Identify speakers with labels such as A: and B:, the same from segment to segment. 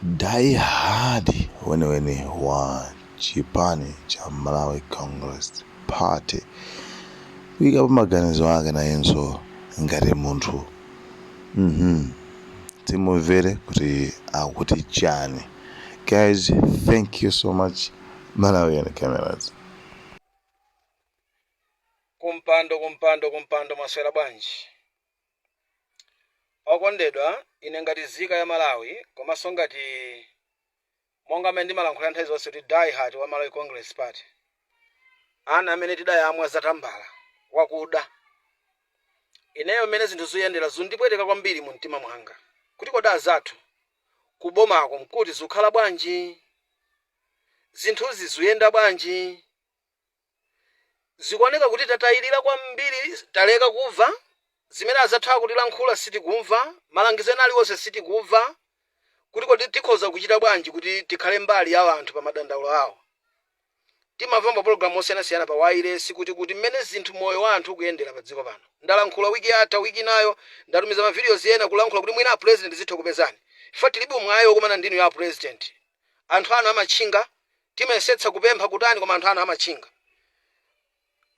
A: Die hard weniweni wa chipani cha Malawi Congress Party, kuyikapo maganizo ake nayenso ngati munthu. Timumvere kuti akuti chani. Guys, thank you so much. Malawian Cameras.
B: Kumpando, kumpando, kumpando, mwaswera bwanji okondedwa? Ine ngati nzika ya Malawi, komanso ngati monga amene ndimalankhula nthawi zonse kuti die hard wa Malawi Congress Party, ana amene tidayamwa zatambala wakuda, ineyo mmene zinthu zikuyendera zikundipweteka kwambiri mu mtima mwanga, kuti kodi azathu kubomako mkuti zikukhala bwanji? Zinthuzi zikuyenda bwanji? Zikuoneka kuti tatayirira kwambiri, taleka kumva zimene azathu akutilankhula, sitikumva malangizo ena aliwonse, sitikumva kuti kodi tikhoza kuchita bwanji kuti tikhale mbali ya anthu pa madandaulo awo. Timamva mapulogalamu osiyanasiyana pa wireless kuti mmene zinthu, moyo wa anthu ukuyendera pa dziko pano. Ndalankhula wiki yatha, wiki inayo ndatumiza ma videos ena kulankhula kuti mwina a President zitha kupezani ife tilibe mwayi wokumana ndinu ya President. Anthu anu amatchinga, timayesetsa kupempha kutani, koma anthu anu amatchinga,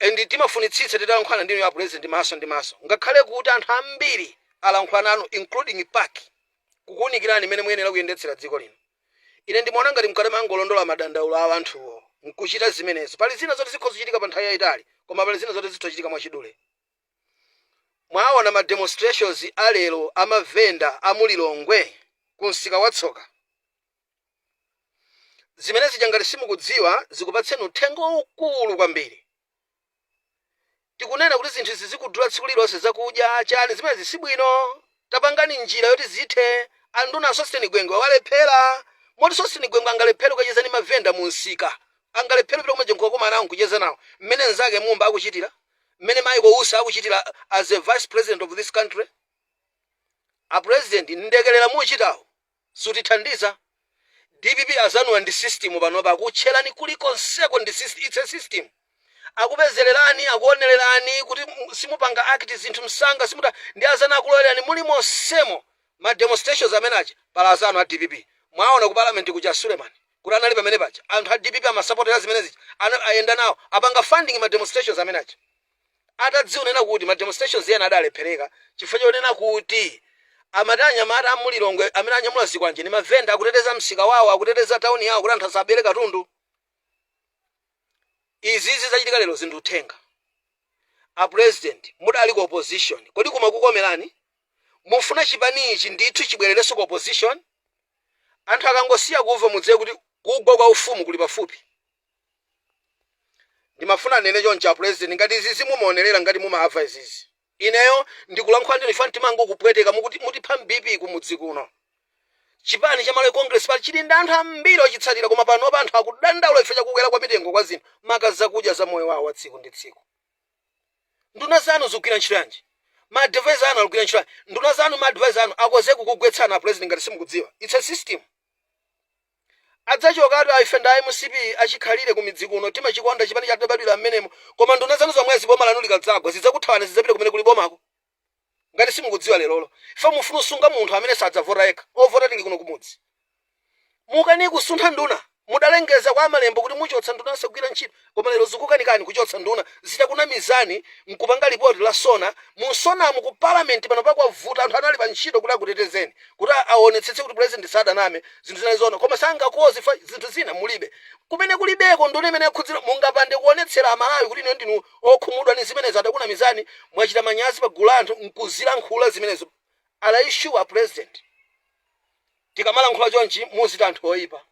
B: and timafunitsitsa titalankhulana ndinu ya President maso ndi maso, ngakhale kuti anthu ambiri alankhula nanu, including PAC, kukuwunikirani mmene muyenera kuyendetsera dziko lino. Ine ndimaona ngati mkati mangolondola madandaulo a anthuwo nkuchita zimenezo. Pali zina zoti zikhoza kuchitika pa nthawi yayitali, koma pali zina zoti zitha kuchitika mwachidule. Mwaona ma demonstrations alero amavenda amulilongwe kumsika watsoka, zimene zija ngati simukudziwa, zikupatseni uthenga waukulu kwambiri. Tikunena kuti zinthu izi zikudula tsiku lililonse, zakudya, chani, zimene sibwino. Tapangani njira yoti zithe. Anduna Sosten Gwengwe walephera, moti Sosten Gwengwe angalephere kukacheza ndi mavenda mu msika, angalephere kupita kumajengo koma nawo nkucheza nawo mmene nzake Mumba akuchitira, mmene Michael Usi akuchitira as a vice president of this country. A President, ndekelera muchitawo sutithandiza. DPP azanuwa ndi system panopa, akutcherani kulikonseko ndi system. It's a system, akupezererani, akuonererani kuti simupanga act zinthu msanga, simuta ndi azanu akulowererani muli monsemo. Ma demonstrations amene aja pala azanu a DPP, mwaona ku parliament kuja Suleiman kuti anali pamene paja, anthu a DPP amasapotera zimene zija, ayenda nawo, apanga funding ma demonstrations amene aja, atadzionena kuti ma demonstrations ena adalephereka chifukwa chonena kuti amati anyamata amulilongwe amene anyamula zikwanje ndi mavenda, akuteteza msika wawo, akuteteza tauni yawo kuti anthu asabere katundu. Izizi zachitika lero zinthu uthenga. A President, mudali ku opposition, kodi kumakukomerani? Mufuna chipani ichi ndithu chibwererenso ku opposition? Anthu akangosiya kumva, mudziwe kuti kugwa kwa ufumu kuli pafupi. Ndimafuna nene choncho, a President, ngati izizi mumaonerera, ngati mumamva izizi, ineyo ndikulankhula ndinu ifa mtimango kupweteka, mukuti mutipha BP kumudzi kuno. Chipani cha Malawi Congress Party chili ndi anthu ambiri ochitsatira, koma panopa anthu akudandaula ife chakukwera kwa mitengo kwa zinthu, maka zakudya za moyo wawo wa tsiku ndi tsiku. Nduna zanu zikugwira ntchito yanji? Ma advisor anu akugwira ntchito yanji? Nduna zanu, ma advisor anu akoze kukugwetsani, a President, ngati simukudziwa. It's a system. Adzachokatu. Ife nda MCP achikhalire ku midzi kuno, timachikonda chipani chatibadwira mmenemo, koma nduna zanu zomwezi, boma lanu likadzagwa, zidzakuthawana, zidzapita kumene kuli bomako, ngati simukudziwa lerolo. Ife mufuna usunga munthu amene sadzavota yekha, ovota tili kuno kumudzi. Mukani kusuntha nduna, mudalengeza kwa amalembo kuti muchotsa nduna asagwira ntchito, koma lero zikukanikani kuchotsa nduna zitakunamizani nkupanga ripoti la SONA. Mu SONAmu ku parliament pano pakwavuta anthu anali pa ntchito kuti akutetezeni, kuti aonetsetse kuti President sadaname, zinthu zina zona, koma sangakoze fa zinthu zina mulibe kumene kulibeko nduna imene yakhudzira. Mungapande kuonetsera Amalawi kuti inu ndinu okhumudwa ni zimenezo, adakunamizani, mwachita manyazi pa gulu la anthu nkuzilankhula zimenezo. Are you sure, President? Tikamalankhula chonchi muziti anthu oyipa,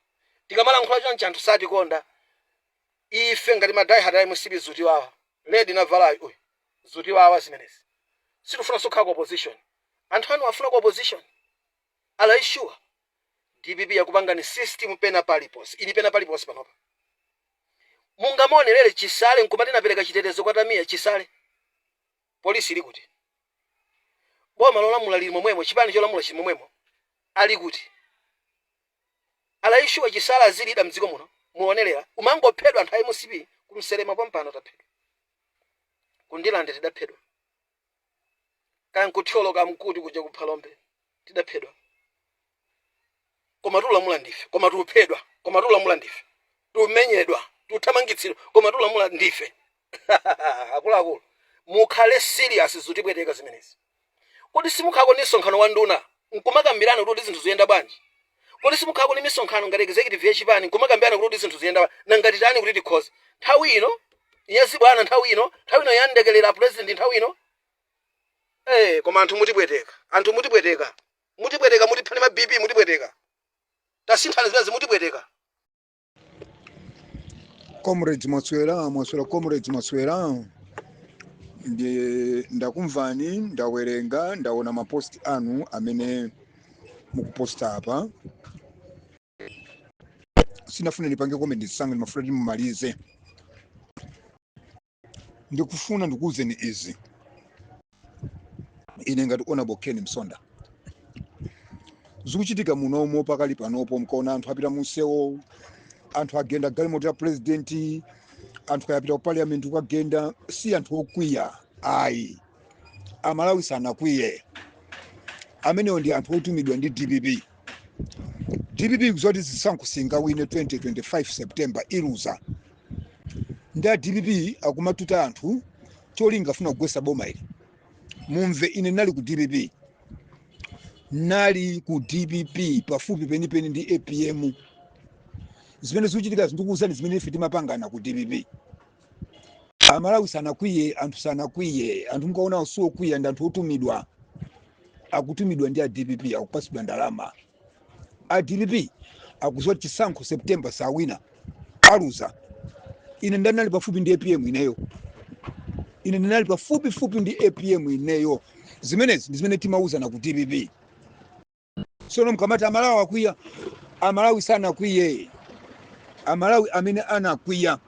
B: tikamalankhula chonchi anthu satikonda. Ife ngati ma die hard a MCP zutiwawa ledi navalayo uyu, zutiwawa zimenezi. Sitifuna sokhala ku opposition, anthu anu afuna ku opposition. Are you sure? DPP yakupangani system pena paliponse, ili pena paliponse panopa. Mungamaonerere Chisale nkumati napereka chitetezo kwa Tamiya Chisale, polisi ili kuti? Boma lolamula lili momwemo, chipani cholamula chili momwemo, ali kuti? Are you sure? Chisale azilida mdziko muno muonerera, umangophedwa anthu a MCP kumselema pompano taphedwa, kundilande tidaphedwa, kankuthyola kamkuti kuja kuphalombe tidaphedwa. Koma Koma tulamula ndife, koma tuphedwa, koma tulamula ndife, tumenyedwa, tuthamangitsidwa, koma tulamula ndife. Akuluakulu, mukhale serious, zitipweteka zimenezi. Kodi simukhalako ndi msonkhano wa nduna nkumakambirana kuti zinthu ziyenda bwanji? Kodi simukhalako ndi misonkhano ngati executive yachipani nkumakambirana kuti zinthu ziyenda bwanji? Nangati tani kuti tikhoze nthawi ino yazibwana, nthawi ino, nthawi ino yandekelera president, nthawi ino? Koma anthu mutipweteka, anthu mutipweteka, mutipweteka, mutiphani ma BP, mutipweteka. Tasinthani zimene mutipweteka.
C: Comrades, mwaswera? Mwaswera comrades? Mwaswera? Ndi ndakumvani, ndawerenga, ndaona maposti anu amene mukuposta apa. Sinafune ndipange comment sanga, ndimafuna kuti mumalize. Ndikufuna ndikuwuzeni izi, ine ngati Honorable Ken Msonda. Zikuchitika munomo pakali panopo, mkaona anthu apita munsewo, anthu agenda galimoto ya president, anthu kayapita ku parliament kukagenda, si anthu okwiya ayi. Amalawi sanakwiye. Amenewo ndi anthu otumidwa ndi DPP. DPP kuzoti zisankho singawine 2025 September, iluza. Ndi a DPP akumatuta anthu, cholinga afuna kugwesa boma ili. Mumve, ine nali ku DPP, nali ku DPP pafupi penipeni ndi APM. Zimene zikuchitika, ndikuwuzani zimene ife timapangana ku DPP. Amalawi sanakwiye, anthu sanakwiye. Anthu mukaona siokwiya, ndi anthu otumidwa, akutumidwa ndi a DPP, akupasidwa ndalama. A DPP akuziwa chisankho September sawina, aluza. Ine ndanali pafupi ndi APM ineyo, ine ndinali pafupifupi ndi APM ineyo. Zimenezi ndi zimene timauzana ku DPP. Sono mkamati Amalawi akwiya, Amalawi sanakwiye. Amalawi amene anakwiya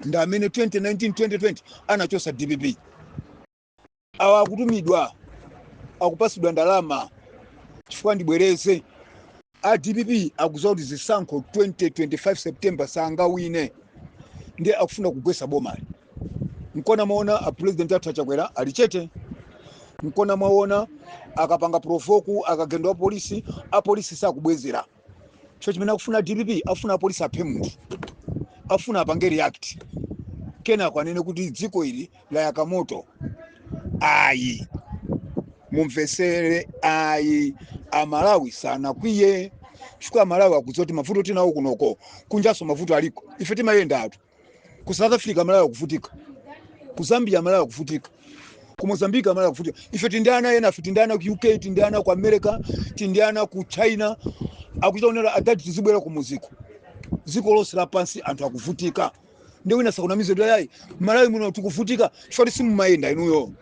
C: ndi amene 2019, 2020 anachosa DPP. Awa akutumidwa, akupasidwa ndalama. Chifukwa ndibwereze, a DPP akuziwa kuti zisankho 2025 September sangawine, ndiye akufuna kugwesa bomali. Nkona mwaona a president athu Achakwera ali chete. Nkona mwaona akapanga provoke, akagendwa apolisi, apolisi sakubwezera. Cho chimene akufuna DPP, afuna apolisi aphe munthu, afuna apange react, kenako anene kuti dziko ili layaka moto. Ayi, mumvesere, ayi, Amalawi sanakwiye, chifukwa Amalawi akudziwa kuti mavuto tinawo kunoko, kunjaso mavuto aliko. Ife timayenda atu. Ku South Africa Amalawi akuvutika, ku Zambia Amalawi akuvutika, ku Mozambique Amalawi akuvutika. Ife tindi ana ena, ife tindi ana ku UK, tindi ana ku America, tindi ana ku China, akuchita kunena, "Adati tizibwera ku muziko." Dziko lonse lapansi anthu akuvutika. Ndi wina sakunamize kuti ayi, Malawi muno tikuvutika, chifukwa simumayenda. Inuyo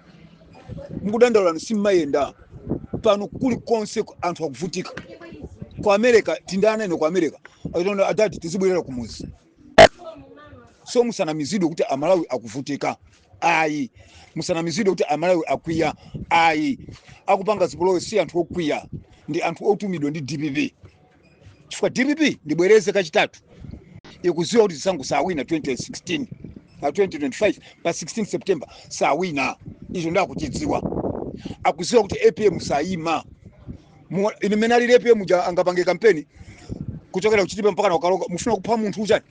C: mukudandaulani, simmayenda. Pano kulikonse anthu akuvutika. Ku America tindi ana ino ku America, akuti, "Adati tizibwerera ku muzi." So musanamizidwe kuti Amalawi akuvutika, ayi. Musanamizidwe kuti Amalawi akwiya, ayi. Akupanga zipolowe si anthu okwiya, ndi anthu otumidwa ndi DPP, chifukwa DPP, ndibwereze kachitatu, ikuziwa kuti zisankho sawina 2016 na 2025 pa 16 September sawina. Icho ndakuchidziwa. Akuziwa kuti APM sayima. Ine mmene alili APM ja, angapange kampeni kuchokera kuchitipa mpaka na ukaloka? Mufuna kupha munthu chani?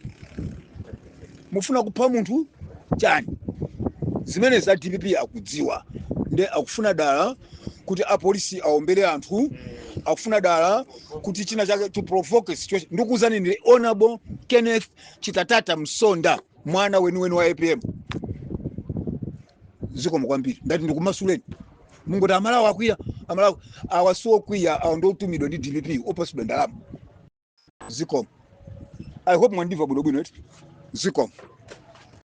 C: Mufuna kupha munthu chani? Zimene za DPP akudziwa, nde akufuna dala kuti apolisi aombere anthu, akufuna dala kuti china chake, to provoke situation. Ndikuwuzani, ndi Honorable Kenneth Chitatata Msonda, mwana weniweni wa APM. Zikomo kwambiri. Ndati ndikumasuleni. Mungoti Amalawi akwiya, Amalawi awa siokwiya, awa ndotumidwa ndi DPP, opasidwa ndalama. Zikomo. I hope mwandimva bwinobwino eti. Zikomo.